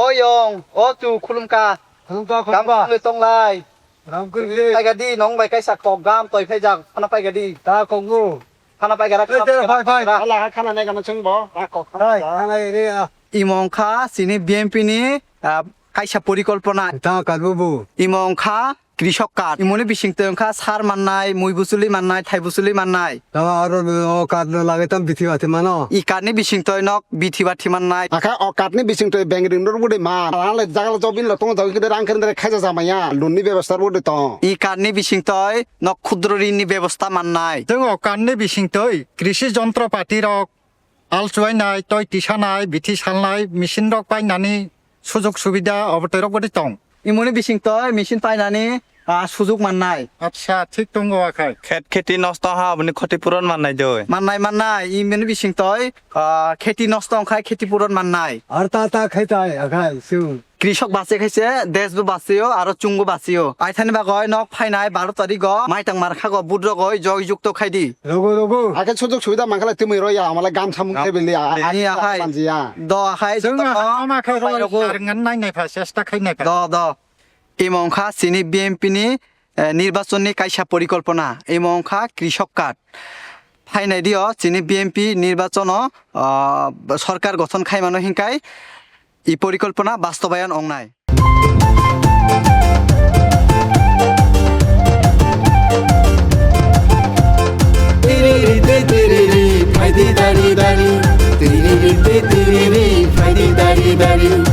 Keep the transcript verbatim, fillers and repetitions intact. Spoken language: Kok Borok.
Oyong, o tu khulumka. Khulumka, khulumka. Gam tong lai. Ram kwrwi. Paigadi, nong bai kaisa kok gam toi phaijak, phana paigadi. Ta kokgo. Phana paigara, phana paigara. Hala ha khana nai gana chwng bo. Ra kok. Hai, khana iri a. Imo wngkha chini B M P ni, ah, kaisa porikolpona. Ta kalbo bo. Imo wngkha Krishok card. Imoni bisingtwi wngkha sar mannai, mui buchuli mannai, thai buchuli mannai. Tama aro o card no lagwi tam bithi bathi mano. I card ni bisingtwi nok bithi bathi mannai. Akha o card ni bisingtwi bank ring rok budi man. Ang le jagal job in lo tong jagwi kide rang kere khaija jamaya. Loan ni bebostha budi tong. I card ni bisingtwi nok khudro rin ni bebostha mannai. Tong o card ni bisingtwi krishi jontropati rok al chuainai, toi tisanai, bithi salnai, machine rok painani sujok subida obo toi rok budi tong. Imoni bisingtwi machine painani, ah, sujok mannai. Acha, thik tongo akhai. Khet kheti nosto ha, aboni khoti puron mannai doi. Mannai, mannai, imoni bisingtwi, ah, kheti nosto wngkhai kheti puron mannai. Ar ta ta khai tai akhai su. Krishok bache khaise, desh bo bacheyo, aro chwng bo bacheyo. Aithani bagwi nok phainai baro tarigo, maitang markhago, budrogo, jog jukto khaidi. Rogo, rogo. Akhe sujok subida mankhala tumi roya, amala gam samung Gam. Tebili, a, a, Ani akhai. Manjiya. Do akhai, Chwng do, akhai, ama khe roi rogo. Saringan nai nai pha, chesta khai nai pha. Do, do. Imo wngkha chini B M P ni, eh, nirbachon ni kaisa porikolpona. Imo wngkha Krishok card. Phainai dio chini B M P nirbachono, ah, sorkar gothon khaimano hinkai i porikolpona bastobayon ongnai. Tiriri, tiriri, phaidi dari dari. Tiriri, tiriri, phaidi dari dari.